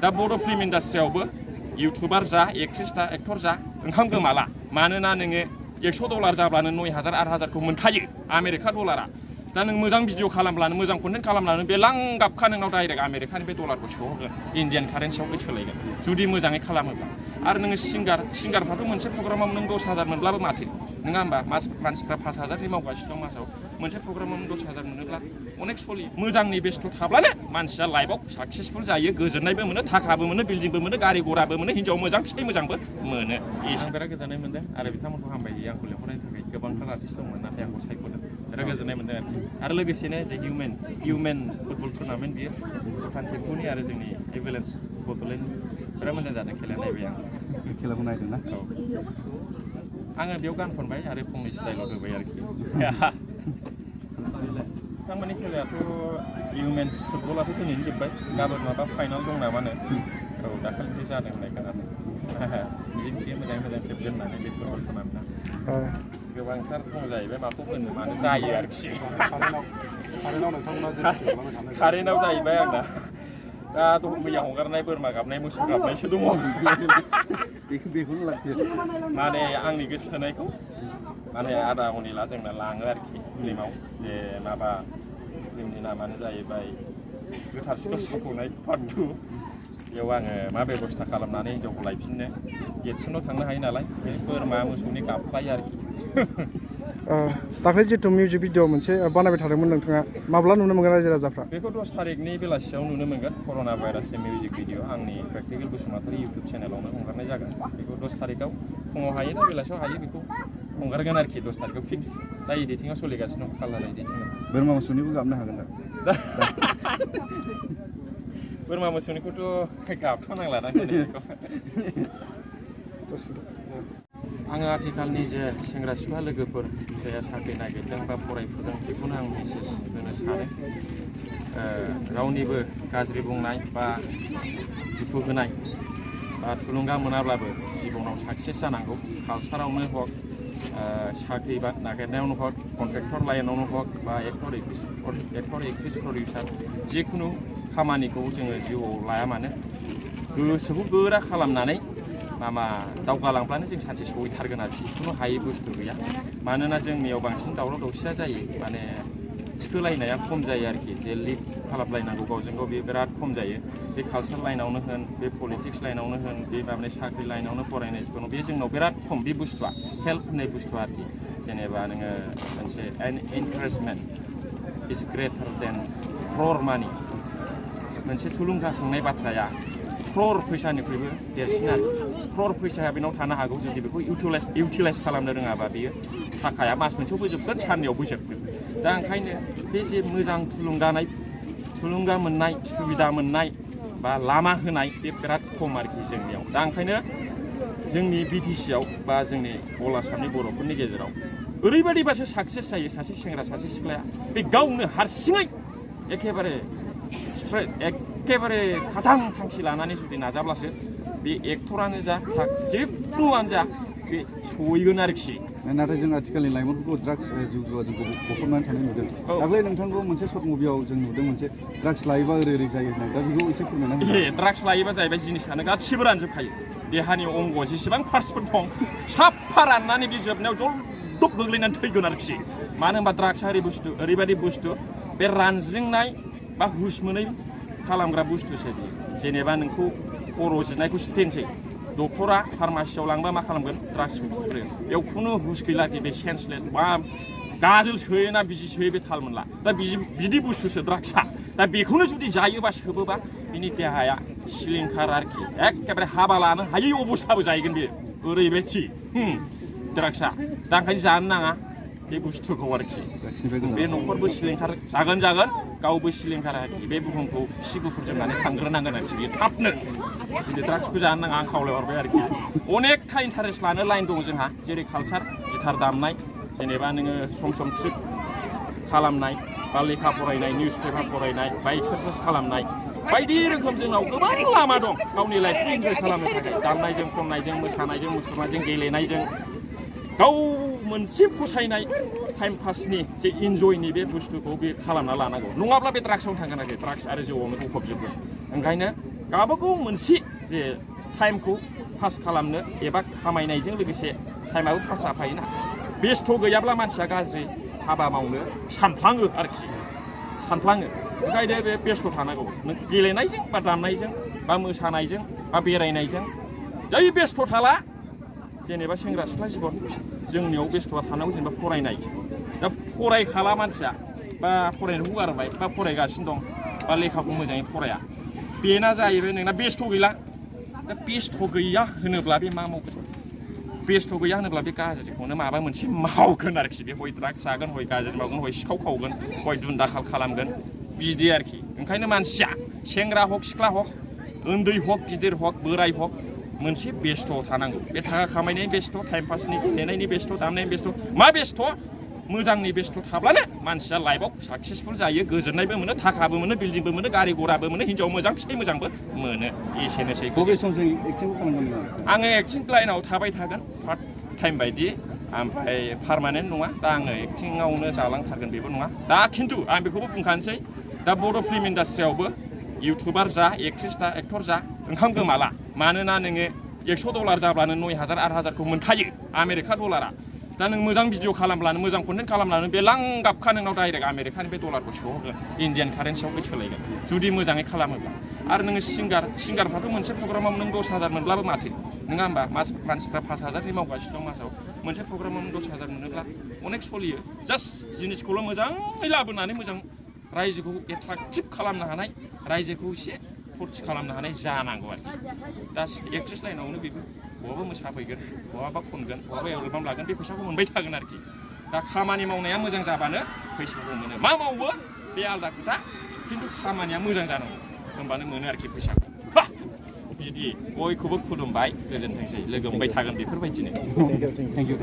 दा बर' film इन्डास्ट्रियावबो YouTuber जा actor जा ओंखाम गोमाला मानोना नोङो $100 जाब्लानो 9,000 8,000खौ मोनखायो आमेरिका डलारा दा नों मोजां भिडिअ खालामब्लानो मोजां कन्टेन्ट खालामब्लानो बे लांगाबखा नोंनाव डाइरेक्ट आमेरिकानि बे डलारखौ सोहरगोन इन्डियान कारेन्सियाव बे सोलायगोन जुदि मोजाङै खालामोब्ला आरो नोङो सिंगारफ्राथ' मोनसे प्रग्रामाव नों 10,000 मोनब्लाबो माथो नङा होमबा मानसिफ्रा 5,000 मावगासिनो दं मासाव मोनसे प्रग्रामाव 10,000 मोनोब्ला अनेक सलियो मोजांनि बेस्थ' थाब्लानो मानसिया लाइफआव साक्सेसफुल जायो गोजोननायबो मोनो थाखाबो मोनो बिल्डिंबो मोनो गारि घराबो मोनो हिनजाव मोजां फिथाइ मोजांबो मोनो आं बिराद गोजोननाय मोनदों आरो बिथांमोनखौ हामबाय आंखौ लेंहरनायनि थाखाय गोबांथार आर्टिस्ट दंमोन नाथाय आंखौ सायख'दों बिराद गोजोननाय मोनदों आरो लोगोसेनो जे हिउमेन फुटबल टुर्नामेन्ट बियो भुटान थिम्फुनि आरो जोंनि एम्बुलेन्स बड'लेण्ड बिराद मोजां जादों खेला नायबाय आं खेलाखौ नायदों ना औ आङो बेयाव गान खनबाय आरो फंनैसो डायलग होबाय आरोखि बिथांमोननि खेलायाथ' हिउमेन्स फुटबलाथ' दिनैनो जोब्बाय गाबोन माबा फाइनाल दं नामानो औ दाखालि जादों होननाय खोनादों मिजिंथियो मोजाङै मोजां जोबगोन होननानै बे फुटबल टुर्नामेन्टआ गोबांथार दं जाहैबाय माखौ होनो मानो जायो आरोखि कारेन्टआव जाहैबाय आंना दा मैया हगारनाय बोरमा गाबनाय मोसौ गाबनायसो दङ बेखौनो लाखियो माने आंनि गोसो थोनायखौ माने आदा अनिला जोंना लाङो आरोखि फिल्माव जे माबा फिल्मनि नामानो जाहैबाय गोथार सिख्ला सायख'नाय पार्ट 2 बेयाव आङो मा बेबस्था खालामनानै हिन्जावखौ लायफिननो गेटसिमल' थांनो हायो नालाय बे बोरमा मोसौनि गाबख्लायो आरोखि दाख्लै जितु मिउजिक भिडिअ मोनसे बानायबाय थादोंमोन नोंथाङा माब्ला नुनो मोनगोन रायजो राजाफ्रा बेखौ 10 तारिखनि बेलासियाव नुनो मोनगोन कर'ना भाइरासनि मिउजिक भिडिअ आंनि प्रेक्टिकेल बसुमतारी इउटुब चेनेलावनो हगारनाय जागोन बेखौ 10 तारिखआव फुङाव हायो ना बेलासियाव हायो बेखौ हगारगोन आरोखि 10 तारिखआव फिक्स दा एडिटिंआ सोलिगासिनो दं कालार एडिटिंआ बोरमा मोसौनिबो गाबनो हागोन दा बोरमा मोसौनिखौथ' गाबथ'नांला ना आङो आथिखालनि जे सेंग्रा सिख्ला लोगोफोर जायहा साख्रि नागिरदों बा फरायफुदों बेखौनो आं मेसेज होनो सानो रावनिबो गाज्रि बुंनाय बा दुखु होनाय बा थुलुंगा मोनाब्लाबो जिबनाव साक्सेस जानांगौ कालसारावनो हक साख्रि बा नागिरनायावनो हक कन्ट्रेक्टर लाइनावनो हक बा एक्टर एक्ट्रिस प्रडिउसार जिखुनु खामानिखौ जोङो जिउआव लाया मानो गोसोखौ गोरा खालामनानै दावगालांब्लानो जों सानसे सहैथारगोन आरोखि खुनु हायै बुस्थु गैया मानोना जोंनियाव बांसिन दावराव दावसिया जायो माने थिखोलायनाया खम जायो आरोखि जे लिफ्ट खालामलायनांगौ गावजों गाव बे बिराद खम जायो बे कालसार लाइनावनो होन बे पलिटिक्स लाइनावनो होन बे माने साख्रि लाइनावनो फरायनाय जिखुनु बे जोंनाव बिराद खम बे बुस्थुआ हेल्प होननाय बुस्थुआ आरोखि जेनेबा नोङो मोनसे एनकारेजमेन्ट इज ग्रेटार देन क्र'र मानि मोनसे थुलुंगाखांनाय बाथ्राया क्र'र फैसानिख्रुइबो देरसिन आरो क्र'र फैसाया बेनाव थानो हागौ जुदि बेखौ इउटिलाइज खालामनो रोङाबा बेयो थाखाया मास मोनसेयावबो जोबगोन साननैयावबो जोबगोन दा ओंखायनो बे जे मोजां थुलुंगा मोननाय सुबिदा मोननाय बा लामा होनाय बे बिराद खम आरोखि जोंनियाव दा ओंखायनो जोंनि बिटिसिआव बा जोंनि अल आसामनि बर'फोरनि गेजेराव ओरैबायदिबासो साक्सेस जायो सासे सेंग्रा सासे सिख्लाया बे गावनो हारसिङै एखेबारे खाथां थांखि लानानै जुदि नाजाब्लासो बे एक्टरानो जा जिखुनुआनो जा बे सहैगोन आरोखि नाथाय जों आथिखालनि लाइमोनफोरखौ ड्राग्स जौ जुवाजों गफबनानै थानाय नुदों दाख्लै नोंथांखौ मोनसे सर्ट मुभियाव जों नुदों मोनसे ड्राग्स लायोबा ओरै जायो होननाय दा बेखौ एसे फोरमायना हो ड्राग्स लायोबा जाहैबाय जिनिसानो गासिबो रानजोबखायो देहानि अंग जेसेबां पार्टसफोर दं साफा राननानै बे जोबनायाव जलदब गोग्लैनानै थैगोन आरोखि मानो होनबा ड्राग्सआ ओरैबायदि बुस्थु बे रानज्रिंनाय बा हुस मोनै खालामग्रा बुस्थुसो बियो जेनेबा नोंखौ खर' जिनायखौ सुथेनोसै डक्टरा फार्मासियाव लांबा मा खालामगोन ड्राग्सखौ सुथ्रो बेयाव खुनु हुस गैला बे सेन्सलेस बा गाजोल सोयोना बिजि सोयो बे थाल मोनला दा बिदि बुस्थुसो ड्राग्सआ दा बेखौनो जुदि जायोबा सोबोबा बिनि देहाया सिलिंखार आरोखि एखेबारे हाबा लानो हायै अबस्थाबो जाहैगोन बेयो ओरैबायदि ड्राग्सआ दा ओंखायनो जानो नाङा बे बुस्थुखौ आरोखि बे न'खरबो सिलिंखार जागोन गावबो सिलिंखार आरोखि बे बुहुमखौ सि गुफुर जोमनानै थांग्रोनांगोन आरोखि बेयो थाबनो ड्राग्सखौ जानो नाङा आं खावलायहरबाय आरोखि अनेकथा इन्टारेस्ट लानो लाइन दङ जोंहा जेरै कालसार गिटार दामनाय जेनेबा नोङो सम ट्रिप खालामनाय बा लेखा फरायनाय निउस पेपार फरायनाय बा एक्सारसाइस खालामनाय बायदि रोखोम जोंनाव गोबां लामा दं गावनि लाइफखौ इन्जय खालामनो थाखाय दामनायजों खननायजों मोसानायजों मुसुरनायजों गेलेनायजों गाव मोनसे फसायनाय टाइम पासनि जे इन्जयनि बे बुस्थुखौ बे खालामना लानांगौ नङाब्ला बे ड्राग्सआवनो थांगोन आरोखि ड्राग्स आरो जौआवनो गफबजोबगोन ओंखायनो गावबागाव मोनसे जे टाइमखौ पास खालामनो एबा खामायनायजों लोगोसे टाइमाबो पास जाफायोना बेस्थ' गैयाब्ला मानसिया गाज्रि हाबा मावनो सानफ्लाङो आरोखि सानफ्लाङो ओंखायनो बे बेस्थ' थानांगौ नों गेलेनायजों बा दामनायजों बा मोसानायजों बा बेरायनायजों जै बेस्थ' थाला जेनेबा सेंग्रा सिख्ला जिबन जोंनियाव बेस्थ'आ थानांगौ जेनेबा फरायनाय दा फरायखाला मानसिया बा फरायनायखौ गारबाय बा फरायगासिनो दं बा लेखाखौ मोजाङै फराया बेना जाहैबाय नोंना बेस्थ' गैला दा बेस्थ' गैया होनोब्ला बे मा मावगोन बेस्थ' गैया होनोब्ला बे गाज्रिखौनो माबा मोनसे मावगोन आरोखि बे हय ड्राग्स जागोन हय गाज्रि मावगोन हय सिखाव खावगोन हय दुन्दाखाल खालामगोन बिदि आरोखि ओंखायनो मानसिया सेंग्रा हक सिख्ला हक उन्दै हक गिदिर हक बोराय हक मोनसे बेस्थ' थानांगौ बे थाखा खामायनायनि बेस्थ' टाइम पासनि गेलेनायनि बेस्थ' दामनायनि बेस्थ' मा बेस्थ' मोजांनि बेस्थ' थाब्लानो मानसिया लाइफआव साक्सेसफुल जायो गोजोननायबो मोनो थाखाबो मोनो बिल्डिंबो मोनो गारि घराबो मोनो हिनजाव मोजां फिथाइ मोजांबो मोनो एसेनोसै बबे समजों एक्टिंखौ खालामगोन आङो एक्टिं लाइनाव थाबाय थागोन पार्ट टाइम बायदि ओमफ्राय पार्मानेन्ट नङा दा आङो एक्टिंआवनो जालांथारगोन बेबो नङा दा खिन्थु आं बेखौबो बुंखानोसै दा बर' फिल्म इन्डास्ट्रियावबो इउटुबार जा एक्ट्रिस जा एक्टर जा ओंखाम गोमाला मानोना नोङो $100 जाब्लानो 9,000 8,000खौ मोनखायो आमेरिका डलारा दा नों मोजां भिडिअ खालामब्लानो मोजां कन्टेन्ट खालामब्लानो बे लांगाबखा नोंनाव डाइरेक्ट आमेरिकानि बे डलारखौ सोहरगोन इन्डियान कारेन्सियाव बे सोलायगोन जुदि मोजाङै खालामोब्ला आरो नोङो सिंगारफ्राथ' मोनसे प्रग्रामाव नों 10,000 मोनब्लाबो माथो नङा होमबा मानसिफ्रा 5,000नि मावगासिनो दं मासाव मोनसे प्रग्रामाव 10,000 मोनोब्ला अनेक सलियो जास्ट जिनिसखौल' मोजाङै लाबोनानै मोजां रायजोखौ एट्राक्टिभ खालामनो हानाय रायजोखौ एसे फुरथि खालामनो हानाय जानांगौ आरोखि दा एक्ट्रेस लाइनावनो बेबो बहाबा मोसाफैगोन बहाबा खनगोन बहाबा एलबाम लागोन बे फैसाखौ मोनबाय थागोन आरोखि दा खामानि मावनाया मोजां जाबानो फैसाखौ मोनो मा मावो बे आलादा खोथा खिन्थु खामानिया मोजां जानांगौ होमबानो मोनो आरोखि फैसाखौ बिदि बयखौबो खुलुमबाय गोजोनथोंसै लोगो मोनबाय थागोन बेफोरबायदिनो थेंक इउ